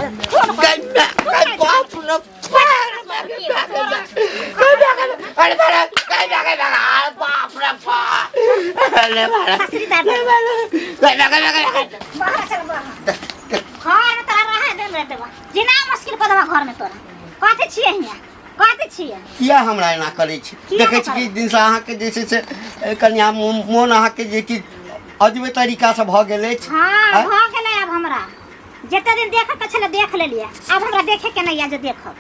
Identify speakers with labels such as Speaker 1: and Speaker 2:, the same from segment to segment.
Speaker 1: Phone कर
Speaker 2: गै बाप रे
Speaker 1: ससुरी दार बाहर चल बाहर घर में तोरा रहे देल रहते बा जीना मुश्किल कर देबा घर में तोरा कथी छियै हियाँ कथी छियै
Speaker 2: किया हमरा एना करै छी
Speaker 1: किया
Speaker 2: देखै छी
Speaker 1: करै?
Speaker 2: कि दिनसँ अहाँके जे छै से कनिया मोन अहाँके जे कि अजबे तरीकासँ भऽ गेल अछि
Speaker 1: हाँ
Speaker 2: आँय?
Speaker 1: भऽ गेलै आब हमरा जते दिन देखऽ के छलै देख लेलियै आब हमरा देखे के नहि यऽ जे देखब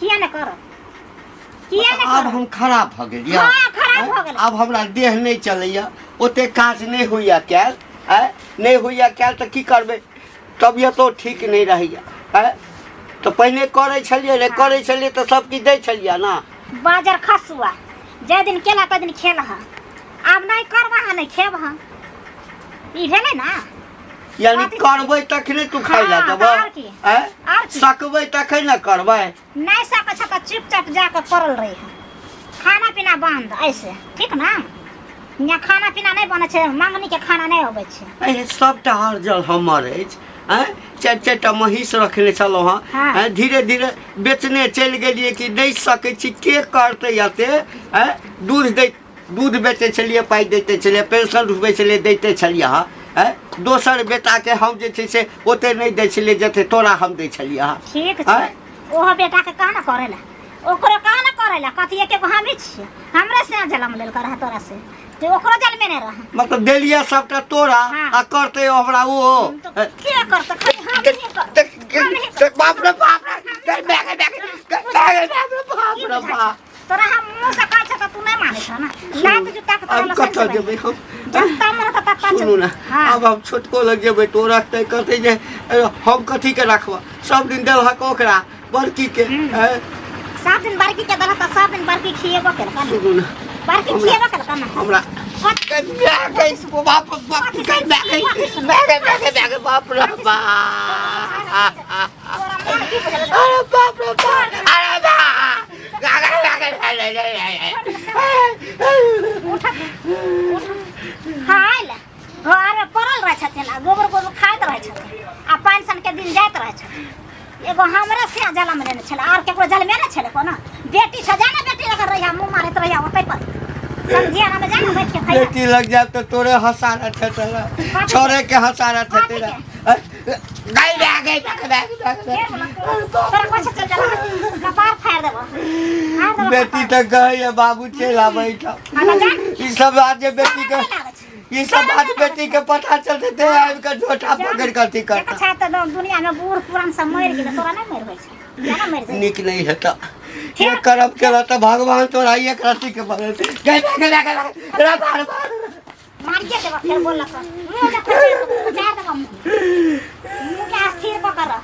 Speaker 1: किया ने करब किया ने
Speaker 2: आब
Speaker 1: करब
Speaker 2: हम खराब भऽ गेलियै
Speaker 1: हाँ, खराब भऽ गेलै।
Speaker 2: आब हमरा देह नहि चलैया ओते काज नहि होइया कयल आँय नहि होइया कयल तऽ की करबै तबियतो ठीक नहि रहैया आँय तऽ पहिने करै छलियै ने करै छलियै तऽ सब किछु दै छलियै ने
Speaker 1: बाजर खसुआ जाहि दिन केला ताहि दिन खेलह आब नहि करबह नहि खेबह ई भेलै ने
Speaker 2: यानी
Speaker 1: कथी?
Speaker 2: करबै तखने तू खाइ लए
Speaker 1: हाँ,
Speaker 2: देबै
Speaker 1: आर की?
Speaker 2: आँय
Speaker 1: आर की?
Speaker 2: सकबै तखन ने करबै
Speaker 1: नहि सकै छ तऽ चुपचाप जाकऽ पड़ल रही खाना पीना बंद ऐसे ठीक ना यहाँ खाना पीना नहि बनै छै मंगनी के खाना नहि अबै छै
Speaker 2: अरे सबटा अर्जल हमर अछि आँय चारि चारिटा महींस रखने छलहुँ हँ
Speaker 1: हाँ।
Speaker 2: आँय धीरे धीरे बेचने चलि गेलियै कि नहि सकै छी के करतै एते आँय दूध दै दूध बेचै छलियै पाइ दैते छलियै पेंशन उठबै छलियै दैते छलियै हँ आँय दोसर बेटाके हम जे छै से ओते नहि दै छलियै जते तोरा हम दै छलियै हँ
Speaker 1: ठीक छै
Speaker 2: आँय?
Speaker 1: ओहो बेटाके कह ने करै लए ओकरो कह ने करै लए कथी एके गो हमही छियै हमरे से जन्म लेलकै रहए तोरा से ते ओकरो जन्मे नहि रहए
Speaker 2: मतलब देलियै सबटा तोरा
Speaker 1: हाँ।
Speaker 2: आ करतै हमरा ओ
Speaker 1: तो के करतै खाली हमही करबै हमही करबै।
Speaker 2: बाप रे बाप रे बाप रे बाप रे बाप
Speaker 1: की
Speaker 2: रे
Speaker 1: बुझाइ
Speaker 2: बाप
Speaker 1: छौ? तोरा हम मुँह से कहै छौ तऽ तू नहि मानै छौ ना लात जूता के तोरा
Speaker 2: आब
Speaker 1: लसन
Speaker 2: कतऽ जेबै हम
Speaker 1: जत्ता मन तत्ता
Speaker 2: सुनू ने
Speaker 1: हाँ
Speaker 2: आब हम छोटको लग जेबै तो रखतै कहतै जे ए, हम कथी के रखबह सब दिन देलहक ओकरा बड़की के ए,
Speaker 1: सब दिन बड़की के देलक तऽ सब दिन बड़की खिएबो केलक ने
Speaker 2: सुनू ने
Speaker 1: बड़की खिएबो केलक ने
Speaker 2: हमरा बाप बाप बाप रे बाप
Speaker 1: तोरा मन की बुझल
Speaker 2: अरे बाप रे बाप अरे बाप
Speaker 1: खाय ले घर में पड़ल रहै छथिन आ गोबर गोबर खाइत रहै छथिन आ पानि सन के दिन जाइत रहै छथिन एगो हमरे से जलम लेने छलै आर केकरो जलमे नहि छलै कोनो बेटी छ जा ने बेटी लग रहिया मुँह मारैत रहिया ओतै पर समझिया में जा ने बैठ के खैया
Speaker 2: बेटी लग जाए तो तोरे हंसाना थे तेरा छोरे के हंसाना थे तेरा गई बे गई बे गई बे
Speaker 1: फेर बोला तोरा कछ चल जाला कपार फाड़ देबो फाड़ देबो
Speaker 2: बेटी तो कहे बाबू चल आबै
Speaker 1: हाँ तऽ जा
Speaker 2: ई सब बात जे बेटी के
Speaker 1: शरम नहि लागै छै।
Speaker 2: ई सब बात बेटी के पता चलते ते आबि के झोटा पकड़ के अथी
Speaker 1: देखै
Speaker 2: करता
Speaker 1: छै तऽ दुनिया में बूढ़ पुरान सब मरि गेलै तोरा नहि मरि होइ छै केना मरि जाइ
Speaker 2: नीक नहीं हेता ये करम केला तऽ भगवान तोरा एक रत्ती के बनेतै गई बे गई बे गई बे रे बार बार
Speaker 1: मारिए देबो फेर बोललक मुँह जे खोचा देबो मुँह मुँह के स्थिर कऽ के रह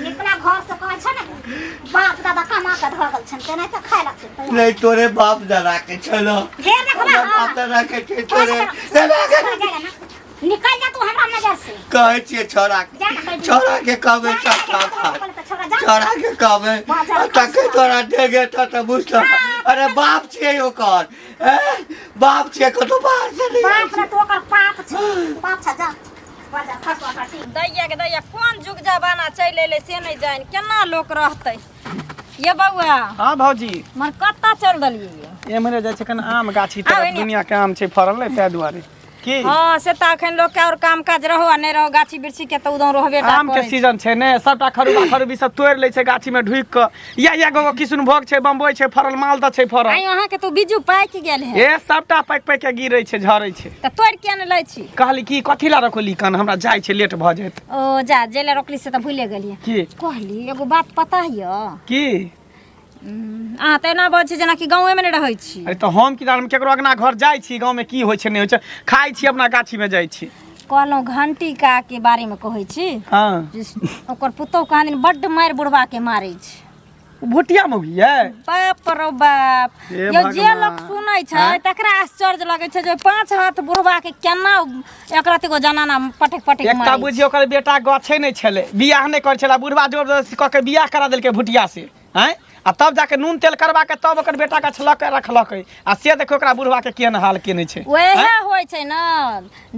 Speaker 1: अपना घर से कहै छै ने बाप दादा कमा के धऽ गेल छनि तेनाहिते खाय लगतै तैयार।
Speaker 2: नहीं तोरे बाप दादा के छलो
Speaker 1: फेर देखबा
Speaker 2: हमरा बाप दादा के छै तोरे रे बे गई।
Speaker 1: निकल जा तू हमरा नजर से
Speaker 2: कहै छियै छोरा के
Speaker 1: जा ना कहि दिही।
Speaker 2: छोरा के कहबै
Speaker 1: जा ना
Speaker 2: सबटा
Speaker 1: कहि
Speaker 2: बात
Speaker 1: दिही, छोरा जा।
Speaker 2: छोरा के कहबै
Speaker 1: बाजार
Speaker 2: तके तोरा देगे तऽ तऽ बुझतो अरे बाप छियै ओकर ए बाप छियै कतौ बाहर से नहि आयल
Speaker 1: बाप रे तू ओकर पाप छै पाप छै जा बाजार खसवा काटी
Speaker 3: दैया के दैया कोन जुग जमाना चलि एलै से नहि जानि केना लोक रहतै ये बौआ
Speaker 4: हाँ भौजी
Speaker 3: मन कतऽ चलि देलियै
Speaker 4: एम्हरे जाइ छै कन आम गाछी
Speaker 3: आउ
Speaker 4: तरफ
Speaker 3: एने।
Speaker 4: दुनिया के आम छै फड़ल ने ताहि दुआरे की
Speaker 3: हँ से तऽ अखन लोक के और काम काज रहो आ नहि रहो गाछी वृक्षी के तऽ उदम रहबे टा
Speaker 4: आम के
Speaker 3: करै छै।
Speaker 4: सीजन छै ने सबटा खरूबा खरूबी सब तोड़ि लै छै गाछी में ढुकि कऽ या या गो किशुनभोग छै बम्बई छै फड़ल मालदह छै फड़ल
Speaker 3: आइ अहाँके तो बिज्जू पाकि गेल है
Speaker 4: ए सबटा पाकि पाकि के गिरै छै झरै छै
Speaker 3: तऽ तोड़ि किया नहि लै छी
Speaker 4: कहली की कथी ला रखली कन हमरा जाइ छै लेट भऽ जायत
Speaker 3: ओ जा जे लए रोकली से तऽ भूले गेलियै
Speaker 4: की
Speaker 3: कहली एगो बात पता यऽ
Speaker 4: की
Speaker 3: अहाँ तऽ एना बजै छी जेनाकि गाँवेमे नहि रहै छी
Speaker 4: अरे तऽ हम की जानब केकरो अगना घर जाइ छी गाँवमे की होइ छै नहि होइ छै खाइ छी अपना गाछीमे जाइ छी
Speaker 3: कहलहुँ घंटी के बारेमे कहै छी
Speaker 4: हँ
Speaker 3: जे ओकर पुतहु कहाँ दिन बड्ड मारि बुढ़बाके मारै छै
Speaker 4: ओ भुटिया मौगी यै
Speaker 3: बाप रौ बाप
Speaker 4: हे
Speaker 3: यौ जे
Speaker 4: भगवान।
Speaker 3: लोक सुनै छै तकरा आश्चर्य लगै छै जे पाँच हाथ बुढ़बाके केना एकरा एगो जनाना पटक पटक
Speaker 4: एकटा
Speaker 3: मारै
Speaker 4: बुझियौ ओकर बेटा गछे नहि छलै बियाह नहि करै छलै बुढ़वा जबरदस्ती कऽ के बियाह करा देलकै भुटिया से आँय आ तब जाके नून तेल करवा के तब ओकर बेटा के छलक रखलकै आ से देखो ओकरा बुढ़वा के केहन हाल केने छै।
Speaker 3: वएह होइ छै ने,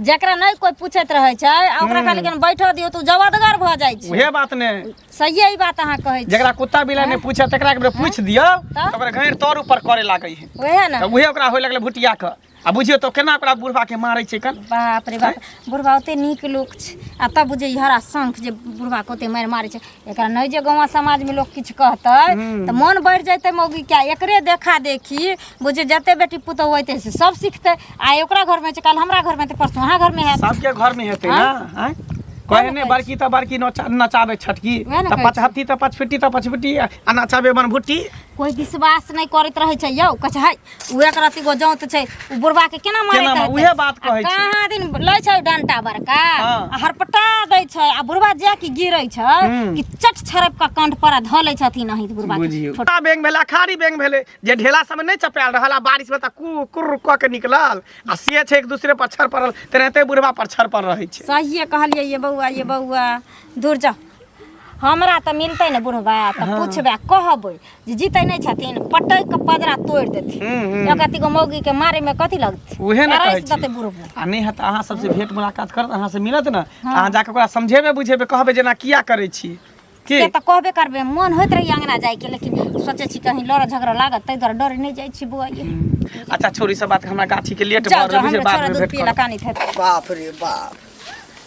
Speaker 3: जकरा नहि कोइ पूछैत रहै छै आ ओकरा खाली कनि बैठऽ दियौ तऽ ओ जवादगर भऽ जाइ छै।
Speaker 4: उहे बात ने।
Speaker 3: सहिए ई बात अहाँ कहै छी।
Speaker 4: जकरा कुत्ता बिलाइ नहि पूछे तकरा एक बेर पूछि दियौ
Speaker 3: तऽ?
Speaker 4: तऽ ओकर घैर तर ऊपर करे लागै है।
Speaker 3: वएह ने।
Speaker 4: तऽ उहे ओकरा होय लगलै भुटिया के आ बुझियौ तऽ केना ओकरा बुढ़वा के मारै छै कन।
Speaker 3: बाप रे बाप, बुढ़बा ओते नीक लोक छै आ तब बुझियौ ई हरा शंख जे बुढ़बा के ओते मारि मारै छै, एकरा नहि जे गाँव समाजमे लोक किछु कहतै तऽ मोन बढ़ि जेतै मौगीके। आ एकरे देखा देखी बुझियौ जते बेटी पुतोहु होइतै से सब सिखतै। आइ ओकरा घरमे छै, काल्हि हमरा घरमे हेतै, परसू अहाँ घरमे हैत।
Speaker 4: सबके घरमे हेतै ने। आँय कहे ने बड़की तऽ बड़की नचाबै छटकी,
Speaker 3: वएह ने
Speaker 4: तऽ
Speaker 3: कहै छी।
Speaker 4: पचहत्ती तऽ पचफिट्टी तऽ पचफिट्टी आ नचाबै बनभुट्टी।
Speaker 3: कोइ विश्वास नहि करैत रहै छै यौ, कहै छै हइ ओ एक रत्ती गो जौत छै, ओ बुढ़बा के केना मारैत
Speaker 4: केना
Speaker 3: हेतै?
Speaker 4: उहे बात
Speaker 3: आ
Speaker 4: कहै छै।
Speaker 3: कहाँ दिन लै छै डंटा बड़का
Speaker 4: हाँ।
Speaker 3: आ हरपटा दै छै आ बुढ़बा जे कि गिरै छै कि चट छड़प के कंठ पर आ धऽ लै छथिन अहीं बुढ़बा के।
Speaker 4: बुझियौ बैंक भेलै, अखाड़ी बैंक भेलै जे ढेला सबमे नहि चपायल रहल आ बारिशमे तऽ कु कुर कऽ के निकलल आ से छै एक दूसरे पर छड़ पड़ल, तेनाहिते बुढ़बा पर छड़ पर रहै छै।
Speaker 3: सहिए कहलियै ये बौआ, ये बौआ दूर जाओ, हमरा तऽ मिलतै ने बुढ़बा तऽ पुछबै आ कहबै जे जीतै नहि छथिन पटकि कऽ पजरा तोड़ि देथिन। एक अथी गो मौगी के मारे में कथी लगतै?
Speaker 4: उहे ने कहै
Speaker 3: अरैस
Speaker 4: छी।
Speaker 3: देतै बुढ़बो।
Speaker 4: आ नहि हैत अहाँ सबसँ भेंट मुलाकात करत, अहाँ से मिलत ने, अहाँ जाके ओकरा समझेबै बुझेबै, कहबै जेना किया करै छी की।
Speaker 3: से तऽ कहबे करबै। मन होइत रहैए अङ्गना जाइके, लेकिन सोचै छी कहीं लड़ झगड़ा लागत, ताहि दुआरे डरे नहि जाइ छी बौआ ये।
Speaker 4: अच्छा छोड़ ई सब बात, हमरा गाछी के लेट
Speaker 3: जाउ
Speaker 4: भऽ
Speaker 3: जाउ,
Speaker 4: रहल
Speaker 3: हमरो
Speaker 4: छै, बाद
Speaker 3: छोड़ा
Speaker 4: में
Speaker 3: दूध
Speaker 4: भेंट
Speaker 3: पिए
Speaker 4: करब।
Speaker 3: लए कानैत हेतै।
Speaker 5: बाप रे बाप,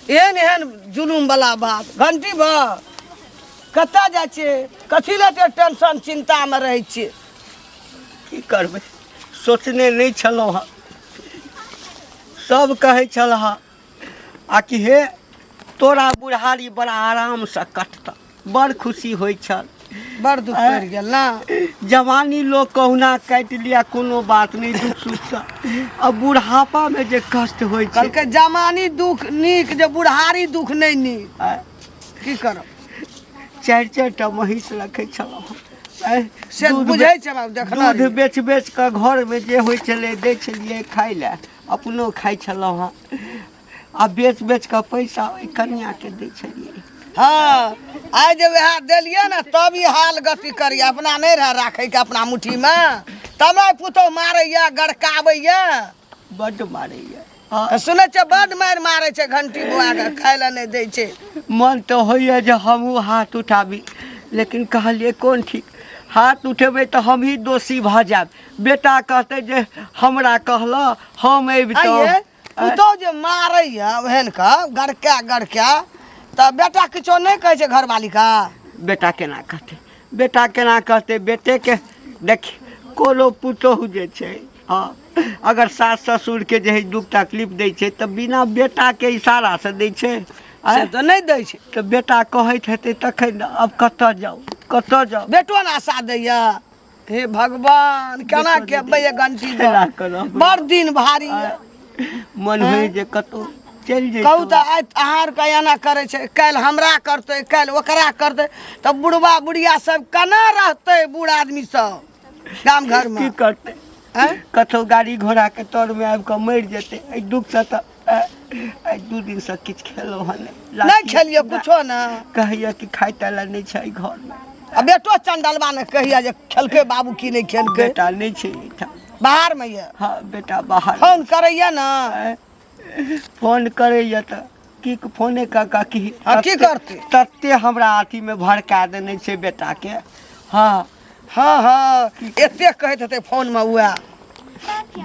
Speaker 5: एहन एहन जुलुम वाला बात। घंटी भ कतऽ जाइ छियै? कथी लए एते टेंशन चिन्तामे रहै छियै?
Speaker 2: की करबै, सोचने नहि छलहुँ हँ। सब कहै छल हँ आ कि हे तोरा बुढ़ारी बड़ा आरामसँ कटतऽ, बड़ खुशी होइ छल।
Speaker 5: बड़ दुख पड़ि गेल ने।
Speaker 2: जवानी लोक कहुना काटि लिया, कोनो बात नहि दुख सुखसँ, आ बुढ़ापामे जे कष्ट होइ छै।
Speaker 5: कहलकै जवानी दुख नीक जे बुढ़ारी दुख नहि नीक। की करब?
Speaker 2: चारि चारि टा महींस रखै छलहुँ हँ।
Speaker 5: से
Speaker 2: दूध
Speaker 5: बुझै छै बाबू, देखने
Speaker 2: दूध
Speaker 5: रहियै।
Speaker 2: बेच बेच कऽ घरमे जे होइ छलै दै छलियै खाय लए, अपनो खाइ छलहुँ हँ आ बेच बेच कऽ पैसा ओहि कनियाके दै छलियै।
Speaker 5: हँ, आइ जे वएह देलियै ने तब ई हाल गति करियै। अपना नहि रहए राखैके अपना मुट्ठीमे, तब ने पुतहु मारैया गड़काबैया।
Speaker 2: बड्ड मारैया। हँ।
Speaker 5: सुनै छियै बड्ड मारि मारै छै घंटी बौआके, खाय लए नहि दै छै।
Speaker 2: मन तऽ होइए जे हमहूँ हाथ उठाबी, लेकिन कहलियै कोन ठीक, हाथ उठेबै तऽ हमही दोषी भऽ जायब। बेटा कहतै जे हमरा कहलऽ हम अबितहुँ।
Speaker 5: आइये पुतहु जे मारैया ओहन के गड़का गड़का, तऽ बेटा किछो नहि कहै छै घरवाली के?
Speaker 2: बेटा केना कहतै, बेटा केना कहतै? बेटेके देखी कोनो पुतोहु जे छै, हँ, अगर सास ससुरके जे है दुख तकलीफ दै छै तऽ बिना बेटाके इशारासँ दै छै?
Speaker 5: से तऽ नहि दै छै।
Speaker 2: तऽ बेटा कहैत हेतै तखन ने। आब कतऽ जाउ, कतऽ जाउ?
Speaker 5: बेटो ने आशा दैया। हे भगवान, केना
Speaker 2: बेटो
Speaker 5: के
Speaker 2: नहि
Speaker 5: दैया घंटी?
Speaker 2: केना करब?
Speaker 5: बड़ दिन भारी यऽ।
Speaker 2: मन होइ जे कतहु चलि
Speaker 5: कहू
Speaker 2: जैतहुँ।
Speaker 5: तऽ आइ अहाँ आरके एना करै छै, काल्हि हमरा करतै, काल्हि ओकरा करतै, तऽ बुढ़बा बुढ़िया सब केना रहतै? बूढ़ आदमी सब गाम घरमे
Speaker 2: की करतै?
Speaker 5: आँय?
Speaker 2: कतहु गाड़ी घोड़ाके तरमे आबि कऽ मरि जेतै एहि दुखसँ। तऽ आइ 2 दिनसँ किछु खेलहुँ हँ नहि।
Speaker 5: नहि खेलियै कुछो ने।
Speaker 2: कहैया कि खाय ताय लए नहि छै एहि घरमे।
Speaker 5: आ बेटो चंडलबा ने कहिया जे खेलकै बाबू की नहि खेलकै?
Speaker 2: बेटा नहि छै एहिठाम,
Speaker 5: बाहरमे यऽ।
Speaker 2: हँ, बेटा बाहर।
Speaker 5: फोन करैया ने?
Speaker 2: आँय? फोन करैया तऽ की फोने कऽ कऽ की
Speaker 5: हँ, की करतै?
Speaker 2: तते हमरा अथीमे भड़का देने छै बेटाके। हँ
Speaker 5: हँ हँ, एते कहैत हेतै फोनमे उएह।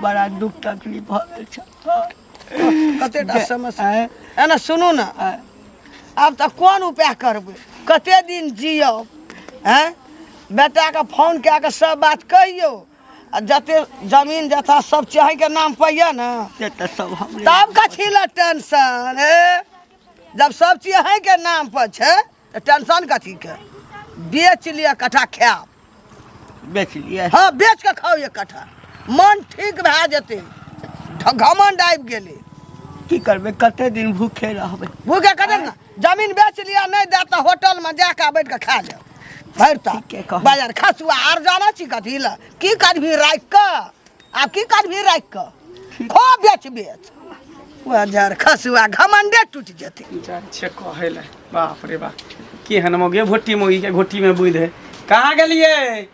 Speaker 2: बड़ा दुख तकलीफ भऽ गेल छै।
Speaker 5: कतेटा समस्या।
Speaker 2: आँय?
Speaker 5: एना सुनू ने,
Speaker 2: आँय?
Speaker 5: आब तऽ कोन उपाय करबै? कते दिन जियब? आँय, बेटाके फोन कए कऽ सब बात कहियौ आ जते जमीन जथा सब चीज अहीँके नाम पर यऽ ने?
Speaker 2: से तऽ सब हमरे।
Speaker 5: तब कथी लए टेंशन? हे, जब सब चीज अहीँके नाम पर छै तऽ टेंशन कथीके? बेच लिअ कट्ठा, खायब।
Speaker 2: बेच लिअ?
Speaker 5: हँ, बेच कऽ खाउ एक कट्ठा, मन ठीक भए जेतै। घमंड आबि गेलै।
Speaker 2: की करबै, कते दिन भूखे रहबै?
Speaker 5: भूखे कते ने? जमीन बेच लिअ, नहि देत तऽ होटलमे जा कऽ बैठ कऽ खा लेब भरि
Speaker 2: ठीके
Speaker 5: तक
Speaker 2: कहै।
Speaker 5: बाजार खसुआ आर जानै छी कथी लए? की करबही राखि कऽ? आब की करबही राखि कऽ? खो, बेच बेच बाजार खसुआ, घमंडे टूटि जेतै।
Speaker 4: जाइ छियै कहै लए। बाप रे बाप, केहन मौगी, भुट्टी मौगी के घुट्टी में बुद्धि है। कहाँ गेलियै?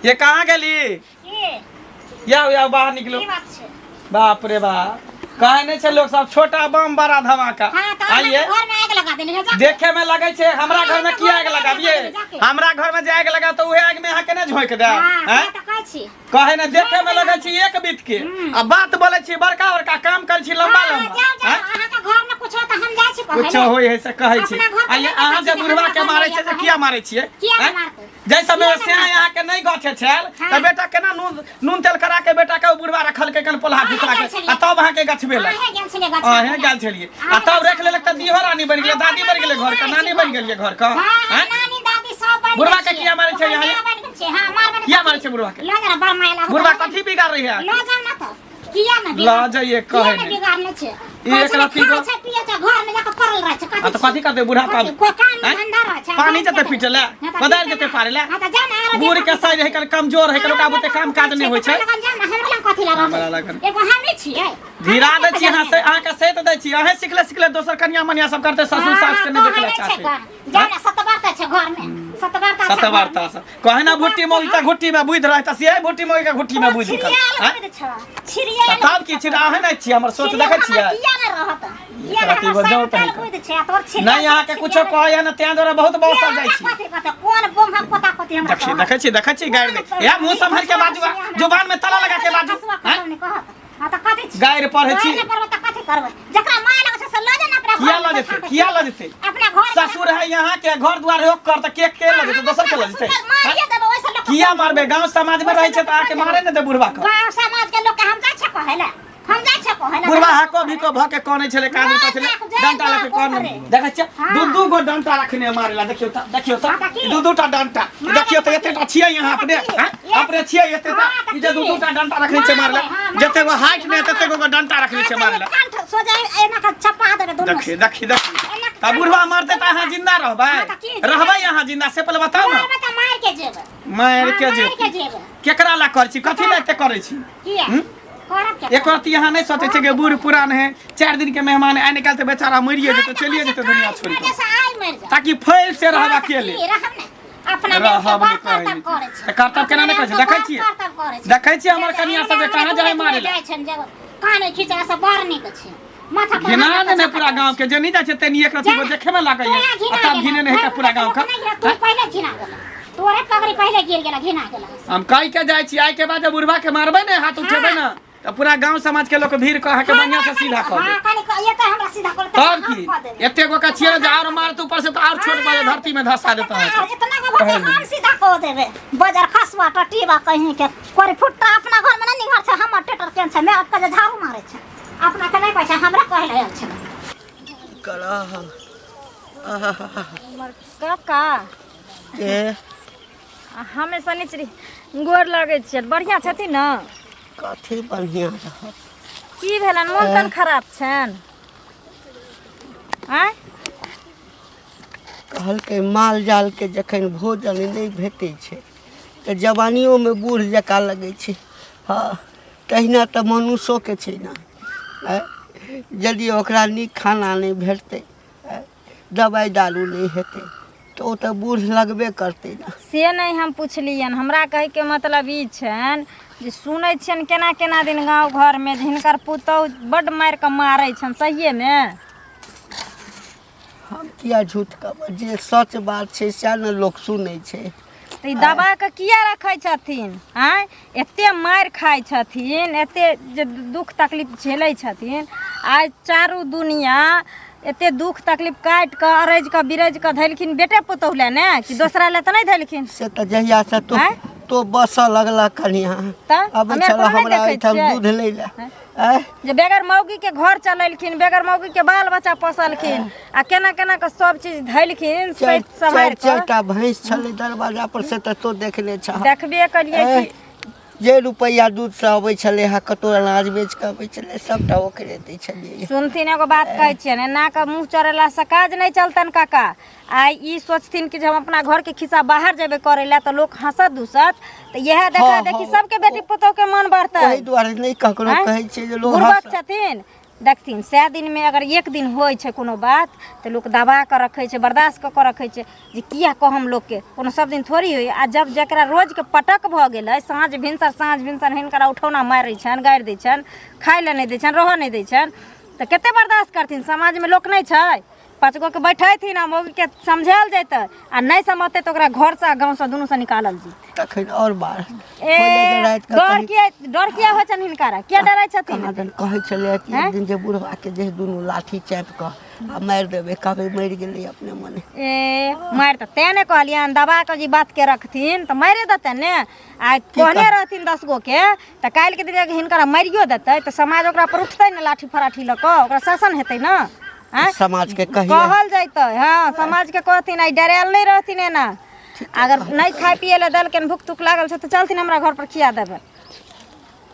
Speaker 4: ये कहाँ गेली?
Speaker 1: की
Speaker 4: याओ याओ बाहर निकलो।
Speaker 1: की बात छै?
Speaker 4: बाप रे बाप, कहे नहीं छै लोग सब छोटा बम बड़ा धमाका।
Speaker 1: हाँ तऽ
Speaker 4: आइए
Speaker 1: अहाँके घर में आगि लगा देली है जा।
Speaker 4: देखे में लगे छै हमरा घर में किया आगि लगाबिए?
Speaker 1: जाके।
Speaker 4: हमरा घर में जे आगि लगा तो उहे आगि में अहाँ केना झोंक देब?
Speaker 1: हाँ
Speaker 4: हैं?
Speaker 1: से तऽ कहै छी।
Speaker 4: कहे ने देखे में लगे छी एक बीत के आ बात बोले छी बड़का बड़का काम कर छी लंबा
Speaker 1: हाँ,
Speaker 4: लंबा।
Speaker 1: जाउ जाउ,
Speaker 4: हैं?
Speaker 1: अहाँके घर में कुछ हो तऽ हम जाइ छी कहै
Speaker 4: कुछो
Speaker 1: लए।
Speaker 4: होय है से कहै छी।
Speaker 1: अपना घर पर
Speaker 4: आइए
Speaker 1: नहि
Speaker 4: अहाँ जे
Speaker 1: देखै छी,
Speaker 4: बुढ़वा
Speaker 1: हमरा
Speaker 4: के
Speaker 1: घर
Speaker 4: मारै
Speaker 1: में
Speaker 4: छै से
Speaker 1: यऽ
Speaker 4: किया मारै छियै?
Speaker 1: किया
Speaker 4: हैं?
Speaker 1: मारतै?
Speaker 4: जाहि समय
Speaker 1: किया
Speaker 4: से
Speaker 1: नहि
Speaker 4: अहाँ के नहीं गछे छल
Speaker 1: हाँ।
Speaker 4: तऽ बेटा केना नून नून तेल करा के बेटा के ओ बुढ़वा रखलकै कन पोल्हा
Speaker 1: अहें
Speaker 4: घुसरा
Speaker 1: गेल
Speaker 4: के
Speaker 1: छलियै।
Speaker 4: आ तब अहाँ के गछबेलक।
Speaker 1: अहें गेल छलियै गछबे।
Speaker 4: अहें गेल छलियै आ तब रख लेलक तऽ दिहो रानी बनि गेलै, दादी बनि गेलै घर के, नानी बनि गेलियै घर के।
Speaker 1: हाँ,
Speaker 4: हैं?
Speaker 1: नानी दादी सब बनि
Speaker 4: बुढ़वा
Speaker 1: गेल
Speaker 4: के
Speaker 1: छियै।
Speaker 4: किया मारै छै
Speaker 1: ओकर
Speaker 4: यहाँ?
Speaker 1: माय बनि गेल छियै। हाँ, मारबै ने
Speaker 4: किया
Speaker 1: कथी?
Speaker 4: मारै छै बुढ़वा के?
Speaker 1: लऽ जा बड़ माय लागत।
Speaker 4: बुढ़वा कथी बिगाड़ रही है?
Speaker 1: लऽ जाउ ना तऽ। किया ने बिगाड़?
Speaker 4: लऽ जाइए
Speaker 1: किया
Speaker 4: कहै
Speaker 1: ने
Speaker 4: नहि।
Speaker 1: बिगाड़ने छै?
Speaker 4: ई
Speaker 1: कहै
Speaker 4: एक
Speaker 1: छै ने,
Speaker 4: रत्ती
Speaker 1: खाइ
Speaker 4: गो-
Speaker 1: छै, पियै छै, घर में जाके पड़ल रहै छै।
Speaker 4: आ तऽ कथी करतै बुढ़ा
Speaker 1: कथी?
Speaker 4: तब?
Speaker 1: कोइ काम
Speaker 4: हैं?
Speaker 1: धंधा रहै छै।
Speaker 4: पानी
Speaker 1: घर
Speaker 4: जेतै
Speaker 1: के
Speaker 4: पीटै लए?
Speaker 1: हाँ, तऽ
Speaker 4: कोदारि
Speaker 1: पीटै
Speaker 4: जेतै
Speaker 1: ना।
Speaker 4: पारै लए?
Speaker 1: हाँ, तऽ जा ने, आरो
Speaker 4: बूढ़
Speaker 1: जेतै
Speaker 4: के साइज है कन कमजोर है कन ओकरा बुते काम काज नहि होइ छै।
Speaker 1: हमरा लग जा ने, हमरा लग कथी लए
Speaker 4: हमरा
Speaker 1: रहतै?
Speaker 4: लगन।
Speaker 1: एगो हमही छियै।
Speaker 4: धीरा दै छी अहाँ से, अहाँके सैत दै छी। अहें सिखले सिखले दोसर कनिया मनिया सब करतै, ससुर सास के नहि देखले चाहतै।
Speaker 1: जा ने, सतवार्ता छै घर में, सतवार्ता छै।
Speaker 4: सतवार्ता से कहे ना भुट्टी मौगी के घुट्टी में बुद्धि रहै तऽ से भुट्टी मौगी के घुट्टी में बुद्धि कर
Speaker 1: छिड़ियाल
Speaker 4: हैं?
Speaker 1: बुद्धि छौ, छिड़ियाल।
Speaker 4: तब की छिड़ा अहें नहि छी हमर सोच देखै छियै?
Speaker 1: किया ने रहत? किया ने?
Speaker 4: रति
Speaker 1: हमर
Speaker 4: बजाउ
Speaker 1: सैत
Speaker 4: तनिका।
Speaker 1: बुद्धि छै आ तोर छिड़ियाल।
Speaker 4: नहि अहाँके कुछो कहैया ने तें दुआरे बहुत बौसल जाइ छी।
Speaker 1: कथी कथी कोन बोम हम पोता पोती हमरा
Speaker 4: देखी
Speaker 1: कहत?
Speaker 4: देखै छी देखै छी गारि दै या मुँह सम्हारि के बाजू आ, जुबान में ताला लगा के बाजू।
Speaker 1: हसुआ
Speaker 4: हैं?
Speaker 1: खतम नहि कहत। हाँ तऽ कथी छी?
Speaker 4: गारि पढ़ै छी।
Speaker 1: गारि नहि पढ़बै तऽ कथी करबै? जकरा माय लगै छै से लऽ जा ने अपना
Speaker 4: किया
Speaker 1: घर
Speaker 4: लऽ
Speaker 1: में
Speaker 4: जेतै?
Speaker 1: बैठा के।
Speaker 4: किया लऽ जेतै?
Speaker 1: अपना घर में
Speaker 4: ससुर है यहाँ के, घर द्वार है ओकर, तऽ के के लऽ जेतै? दोसर के लऽ जेतै?
Speaker 1: मारिए देबै ओहिसँ लोक।
Speaker 4: किया मारबै? गांव समाज में रहै छै तऽ अहाँके मारे ने दे बुढ़वा के।
Speaker 1: गाँव समाज के लोक के हम जाइ छै कहै लए, हम जाइ छै कहै लए।
Speaker 4: बुढ़वा हाको भीको भऽ के कनै छलै, काजू
Speaker 1: नहि,
Speaker 4: छलै
Speaker 1: नहि,
Speaker 4: डंटा लऽ के
Speaker 1: जाय
Speaker 4: कन।
Speaker 1: ऊपरे।
Speaker 4: देखै छियै
Speaker 1: हाँ।
Speaker 4: दू दू गो डंटा रखने मारे ला। देखियौ तऽ देखियौ
Speaker 1: हाँ,
Speaker 4: तऽ
Speaker 1: तऽ की?
Speaker 4: दू दू टा डंटा।
Speaker 1: मारे
Speaker 4: देखियौ तऽ
Speaker 1: तऽ
Speaker 4: एते
Speaker 1: की?
Speaker 4: टा छियै यहाँ
Speaker 1: हाँ,
Speaker 4: अपने।
Speaker 1: तऽ की?
Speaker 4: हैं? अपने छियै एते टा।
Speaker 1: हाँ, तऽ
Speaker 4: ई जे दू
Speaker 1: की?
Speaker 4: दू टा डंटा रखने छै मारे ला,
Speaker 1: मारे, हाँ,
Speaker 4: जते गो
Speaker 1: मारे।
Speaker 4: हाइट नहि तते गो डंटा रखने छै मारे ला।
Speaker 1: कंठ सोझा एना के चपा देबै दुनू।
Speaker 4: देखी देखी देखी
Speaker 1: एना के
Speaker 4: तऽ बुढ़वा मरतै तऽ अहाँ जिंदा रहबै?
Speaker 1: हाँ, तऽ की?
Speaker 4: रहबै अहाँ जिंदा से पहिले बताउ ने।
Speaker 1: मारबै तऽ मारि के जेबै।
Speaker 4: मारि के
Speaker 1: हाँ, मारि के
Speaker 4: जेबै।
Speaker 1: जेबै।
Speaker 4: केकरा ला करै छी? कथी ला एते करै छी?
Speaker 1: किया
Speaker 4: हम्म?
Speaker 1: करब? के
Speaker 4: एक रत्ती अहाँ नहि सोचै छियै कि बूढ़ पुरान है, 4 दिन के मेहमान आइ निकाल तऽ बेचारा मरिए जेतै, चलिए जेतै दुनिया छोड़ि कऽ,
Speaker 1: से आइ मरि जाउ।
Speaker 4: ताकि फैल से रहब
Speaker 1: हाँ, तऽ
Speaker 4: अकेले
Speaker 1: की रहब ने? अपना बेर के
Speaker 4: रहब
Speaker 1: बड़
Speaker 4: नहि कहै
Speaker 1: करतब करै छै।
Speaker 4: तऽ करतब केना नहि करै छै? देखै छियै?
Speaker 1: करतब करै छै।
Speaker 4: देखै छियै हमर कनिया सब जे कहाँ जाइ मारै लए?
Speaker 1: जाइ छनि जे काने खींचा से बड़ नीक छै माथा पर
Speaker 4: घिना
Speaker 1: हाथ रखै
Speaker 4: देने
Speaker 1: छै।
Speaker 4: पूरा गाँव के जे नहि जाइ छै तनी एक रत्ती देखे में लागैया
Speaker 1: तोरा
Speaker 4: आ
Speaker 1: घिना
Speaker 4: तब
Speaker 1: गेला।
Speaker 4: घिने नहि हेतै पूरा गाँव के।
Speaker 1: नहि घिना, तू पहिले घिना गेला, तोरे पगड़ी पहिले गिर गेला, घिना गेला।
Speaker 4: हम कहि के जाइ छी, आइ के बाद जे बुढ़वा के मारबै ने, हाथ उठेबै ने, तऽ पूरा गाँव समाज के लोक भीड़ के अहाँके बढ़िआँ से सीधा कऽ
Speaker 1: हाँ
Speaker 4: देत।
Speaker 1: कनि ये तऽ हमरा सीधा कर
Speaker 4: तब की एते गो के छियै जे आर मारत ऊपर से तऽ आर छोट भऽ धरती में धसा देत अहाँके।
Speaker 1: इतना गो भके हम सीधा कऽ देबै। बजर खसुआ टटीबा कहीं के कोरी फुट्टा अपना घर में नहीं निघर छै। हमर टेटर केन छै मैं के जे झाड़ू मारै छै अपना के नहि कहै छै, हमरा कहै लए आयल छै।
Speaker 2: करह
Speaker 3: हमर काका
Speaker 2: के
Speaker 3: हमे शनिचरी गोर लगै छियै। बढ़िआँ छथिन ने?
Speaker 2: कथी बढ़िआँ रहत?
Speaker 3: की भेलनि? मोन तन खराब छनि? आँय?
Speaker 2: कहलकै माल जालके जखन भोजन नहि भेटै छै तऽ जवानियोमे बूढ़ जकाँ लगै छै। हँ, तहिना तऽ मनुष्योके छै ने। आँय, यदि ओकरा नीक खाना नहि भेटतै, आँय, दबाइ दारू नहि हेतै तऽ ओ तऽ बूढ़ लगबे करतै ने।
Speaker 3: से नहि हम पुछलियनि। हमरा कहैके मतलब ई छनि जे सुनै छियनि केना केना दिन गाँव घरमे जे हिनकर पुतहु बड्ड मारि कऽ मारै छनि, सहिएमे?
Speaker 2: हम किया झूठ कहबै? जे सच बात छै सएह ने लोक सुनै छै।
Speaker 3: तऽ ई दबा कऽ किया रखै छथिन? आँय, एते मारि खाइ छथिन, एते जे दुःख तकलीफ झेलै छथिन, आइ चारू दुनिया एते दुःख तकलीफ काटि कऽ अरजि कऽ बिरजि कऽ धैलखिन बेटे पुतहु लए ने, कि दोसरा लए तऽ नहि धैलखिन।
Speaker 2: से तऽ जहियासँ तो
Speaker 3: आँय?
Speaker 2: तो बसऽ लगला कनिया
Speaker 3: तऽ
Speaker 2: अबै
Speaker 3: हमे आर
Speaker 2: छल
Speaker 3: कोनो नहि
Speaker 2: हमरा
Speaker 3: देखै
Speaker 2: ओहिठाम
Speaker 3: छियै?
Speaker 2: दूध लै लए। आँय?
Speaker 3: जे बगैर मौगी के घर चलेलखिन, बगैर मौगी के बाल बच्चा पोसलखिन आ केना केना कऽ सब चीज धैलखिन
Speaker 2: चारि
Speaker 3: सैत सम्हारि
Speaker 2: चारि
Speaker 3: कऽ।
Speaker 2: चारिटा भैंस छलै दरवाजा पर, से तऽ तो देखने छह।
Speaker 3: देखबे करियै
Speaker 2: आँय?
Speaker 3: कि
Speaker 2: जे रुपैआ दूधसँ अबै छलै हँ, कतहु अनाज बेच कऽ अबै छलै, सभटा ओकरे दै छलियै।
Speaker 3: सुनथिन, एगो बात कहै छियनि, एना कऽ मुँह चढ़ेलासँ काज नहि चलतनि काका। आइ ई सोचथिन कि जे हम अपना घरके खिस्सा बाहर जेबै करै लए तऽ लोक हँसत दूसत, तऽ इएह देखा
Speaker 2: हँ,
Speaker 3: देखी
Speaker 2: हँ,
Speaker 3: सबके बेटी पुतोहके मन बढ़तै।
Speaker 2: ओहि दुआरे नहि ककरो
Speaker 3: आँय?
Speaker 2: कहै छियै जे लोक
Speaker 3: बुड़बक
Speaker 2: हँसत।
Speaker 3: छथिन। देखथिन 100 दिनमे अगर एक दिन होइ छै कोनो बात तऽ लोक दबा कऽ रखै छै, बर्दाश्त कऽ कऽ रखै छै जे किया कहम लोकके, कोनो सब दिन थोड़ी होइए। आ जब जकरा रोजके पटक भऽ गेलै, साँझ भिनसर साँझ भिनसर हिनकरा उठौना मारै छनि, गारि दै छनि, खाइ लए नहि दै छनि, रहऽ नहि दै छनि, तऽ कते बर्दाश्त करथिन? समाजमे लोक नहि छै? 5 गोके बैठेथिन आ मौगीके समझायल जेतै, आ नहि समझतै तऽ ओकरा घरसँ आ गाँवसँ दुनूसँ निकालल जेतै।
Speaker 2: तखन आओर बाढ़
Speaker 3: ए डर किया, डर किया होइ छनि हिनकरा? किया डरै छथिन?
Speaker 2: कहाँ दन कहै छलै कि एक दिन जे बुढ़बाके जे दुनू लाठी चापि कऽ आ मारि देबै, कहबै मरि गेलै अपने मने।
Speaker 3: ए मारि तऽ तें ने कहलियनि, दबा कऽ जे बातके रखथिन तऽ मारि देतनि ने। आ कहने रहथिन 10 गो के तऽ काल्हिके दिन हिनकरा मारियो देतै तऽ समाज ओकरा पर उठतै ने, लाठी फराठी लऽ कऽ ओकरा शासन हेतै ने। आँय?
Speaker 2: समाज के कहिए
Speaker 3: कहल जैतै। हँ, समाज के कहथिन। आइ डरायल नहि रहथिन एना। अगर नहि खाय पिए लए देलकनि, भूख तुख लागल छै तऽ चलथिन हमरा घर पर खिया देबै।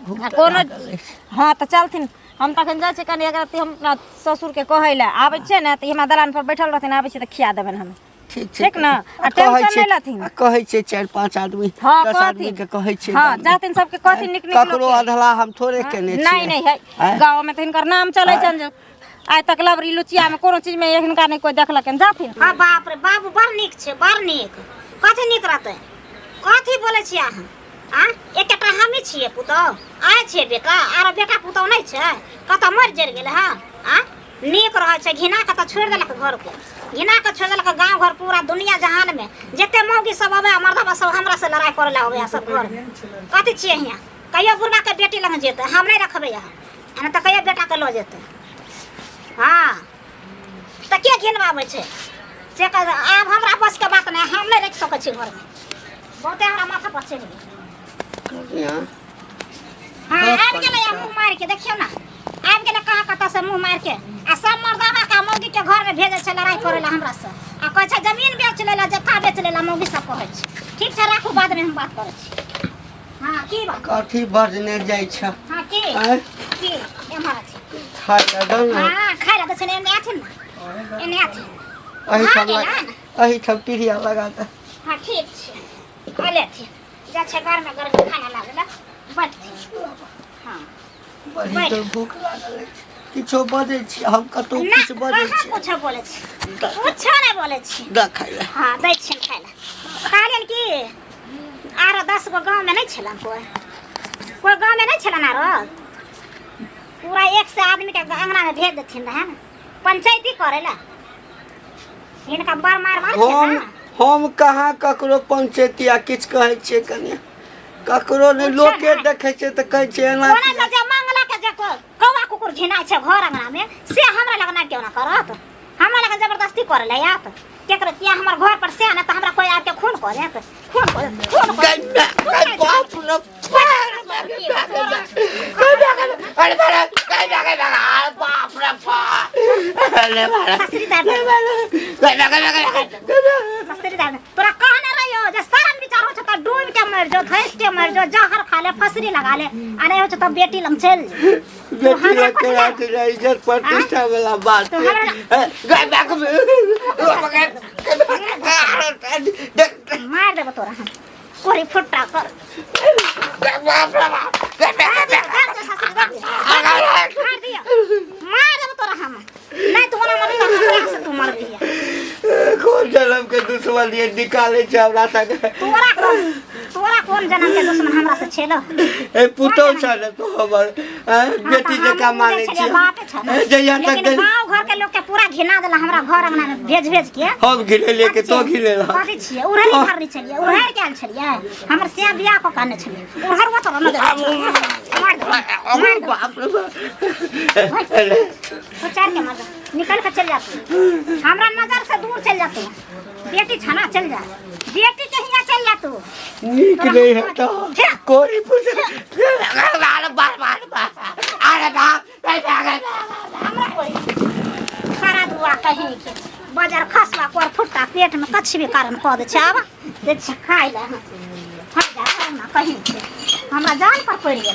Speaker 2: भूख
Speaker 3: आ
Speaker 2: तऽ
Speaker 3: कोनो
Speaker 2: लागल अछि।
Speaker 3: हँ तऽ चलथिन, हम तखन जाइ छी कनि एकरा हम अपना ससुरके कहै लए आबै छियै ने, तऽ ई हमरा दलान पर बैठल रहथिन, आबै छियै तऽ खिया देबनि हम।
Speaker 2: ठीक छै।
Speaker 3: ठीक ने? आ
Speaker 2: कहै
Speaker 3: टेंशन
Speaker 2: छै
Speaker 3: नहि लेथिन।
Speaker 2: आ कहै छै 4-5 आदमी,
Speaker 3: हँ,
Speaker 2: 10 आदमी
Speaker 3: कहथिन।
Speaker 2: के कहै छै
Speaker 3: हँ,
Speaker 2: गाममे।
Speaker 3: जाथिन सबके कहथिन नीक नीक
Speaker 2: ककरो
Speaker 3: लोकके।
Speaker 2: अधला हम थोड़े केने छियै।
Speaker 3: नहीं नहीं है,
Speaker 2: आँय?
Speaker 3: गाँव में तऽ हिनकर नाम चलै छनि जे आइ तक लबरी लुचिया में कोनो चीज में हिनका नहीं कोई देखलकनि। जाथिन।
Speaker 1: हाँ बाप रे बाबू, बड़ नीक छै, बड़ नीक। कथी नीक रहतै? कथी बोलै छियै अहाँ? आ एकटा हमही छियै पुतहु, आइ छियै बेटा, आरो बेटा पुतहु नहि छै? कतऽ मरि जरि गेलै? हँ, आ नीक रहै छै। घिना कऽ तऽ छोड़ि देलक घरके, घिना कऽ छोड़ि देलक गाँव घर, पूरा दुनिया जहानमे जते मौगी सब अबै मर्दबा सब हमरा से लड़ाइ करै लए अबै सब घर। कथी छियै हियाँ? कहियो बुढ़बाके बेटी लग जेतै, हम नहि रखबै यहाँ, एना तऽ कहियो बेटाके लऽ जेतै। हँ तऽ के घिनबाबै छै से कह। आब हमरा बसके बात नहि, हम नहि राखि सकै छी घरमे, बहुते हमरा माथा पर चढ़ि गेल। हाँ आबि गेलै मुँह मारि के, देखियौ ने आबि गेलै कहाँ कतऽ से मुँह मारि के। आ सब मर्दाबा के मौगी के घर में भेजै छै लड़ाइ करै लए हमरा से, आ कहै छै जमीन बेच लै लए, जत्था बेच लै लए मौगी सब कहै छै। ठीक छै राखू, बाद में हम बात करै छी। हाँ की बात?
Speaker 2: कथी बजने जाइ छ?
Speaker 1: हाँ की?
Speaker 2: आँय?
Speaker 1: की एम्हर अछि?
Speaker 2: खाय लए दौ ने।
Speaker 1: हाँ खाय लए दै छै ने, एने आथिन ने, एने आथिन।
Speaker 2: एहिठाम
Speaker 1: भऽ
Speaker 2: लगा,
Speaker 1: गेलै ने?
Speaker 2: एहिठाम पीढ़िया लगा दे।
Speaker 1: हाँ ठीक छै, खा लेथिन। जा छै घरमे गरम खाना लाबै लए बैठथिन। हाँ
Speaker 2: बड़ी तो भूख लागल अछि। किछो बजै छी हम? कतहु
Speaker 1: ना
Speaker 2: किछु बजै
Speaker 1: कहाँ
Speaker 2: छी?
Speaker 1: कुछो बोलै छी, कुछो नहि बोलै छी।
Speaker 2: दऽ खाय लए।
Speaker 1: हाँ दै छियनि खाय लए। कहलियनि कि आरो 10 गो गाँवमे नहि छलनि कोइ, कोइ गाँवमे नहि छलनि आरो? पूरा 100 आदमीके अङ्गनामे भेज देथिन रहए ने पंचायती करै लए। हिनका बड़ मार मार छै
Speaker 2: हम
Speaker 1: ने।
Speaker 2: हम कहाँ ककरो पंचायती आ किछु कहै छियै कनिया? ककरो नहि।
Speaker 1: पूछो
Speaker 2: लोके
Speaker 1: ने।
Speaker 2: देखै छै तऽ कहै छै एना
Speaker 1: कोना
Speaker 2: किया?
Speaker 1: जे मंगला के जे कौआ कुकुर घिनाइ छै घर अंगना में, से हमरा लगना क्यों ना करत? हमरा लगन जबरदस्ती करे ले आत केकरो किया हमर घर पर से ने तऽ हमरा कोई आके खून कऽ देत, खून कऽ देत, खून कऽ
Speaker 2: गै
Speaker 1: देत।
Speaker 2: माय, गै बाप रे, अरे बाप रे, गै गै अरे बाप रे बाप, अरे बाप
Speaker 1: ससुरी दाय
Speaker 2: रे, गै गै गै गै गै।
Speaker 1: ससुरी दाय, तोरा कहने रहियो जे शरम विचार हो छै तऽ डूब के मरि जो, धैस के मरि जो, जहर खा ले, फसरी लगा ले, आ नहि हो छै तऽ बेटी लग चलि जो।
Speaker 2: बेटी
Speaker 1: हमरा
Speaker 2: लग के राखी रहे, इज्जत प्रतिष्ठा वाला बात
Speaker 1: तो हमरा-
Speaker 2: है। गै बाप रे, देख
Speaker 1: मार देबो तोरा हम, कोरी फुट्टा कर।
Speaker 2: गै बाप रे बाप, गै गै गै।
Speaker 1: मार दे ससुर, मार दे। मार दियो, मार देबो तोरा हम। नहीं तू ओना मरबी तऽ हमरा से तू मरबी।
Speaker 2: कोन जन्म के दुश्मन ये निकाले छै हमरा संगे?
Speaker 1: तोरा कोन, तोरा कोन जन्म के दुश्मन हमरा से छेलो?
Speaker 2: ए पुतहु छै ने तो हमर, आँय, बेटी जकाँ मानै छियै।
Speaker 1: बापे छै ने।
Speaker 2: ए, जहिया तक
Speaker 1: लेकिन
Speaker 2: गेल
Speaker 1: गाँव घर के लोग के पूरा घिना देला हमरा घर अंगना में भेज भेज के।
Speaker 2: हम घिनेलियै कि तो घिनेला?
Speaker 1: कथी छियै? उड़हरी भरने छलियै, उड़हर के आयल छलियै। हमर से बियाह कऽ के आनने छलियै। उड़हर वो तो न दे, मार दे, मार दे।
Speaker 2: बाप रे बाप। अरे,
Speaker 1: तो चार के मार दे। निकल के चल जा तू, हमरा नजर से दूर चल जा तू। बेटी छना, चल जा, बेटी के हियाँ चल जा तू।
Speaker 2: नीक नहीं है तो कोरी पूछ बार बार बार बार, अरे बाप रे,
Speaker 1: हमरा कोई सारा दुआ कहीं के बजर खसवा कर फुट्टा पेट में कछ भी कारण कऽ दै छै। आब दे छै खाय लए। हट जा ना कहीं के, हमरा जान पर पड़ि गेल।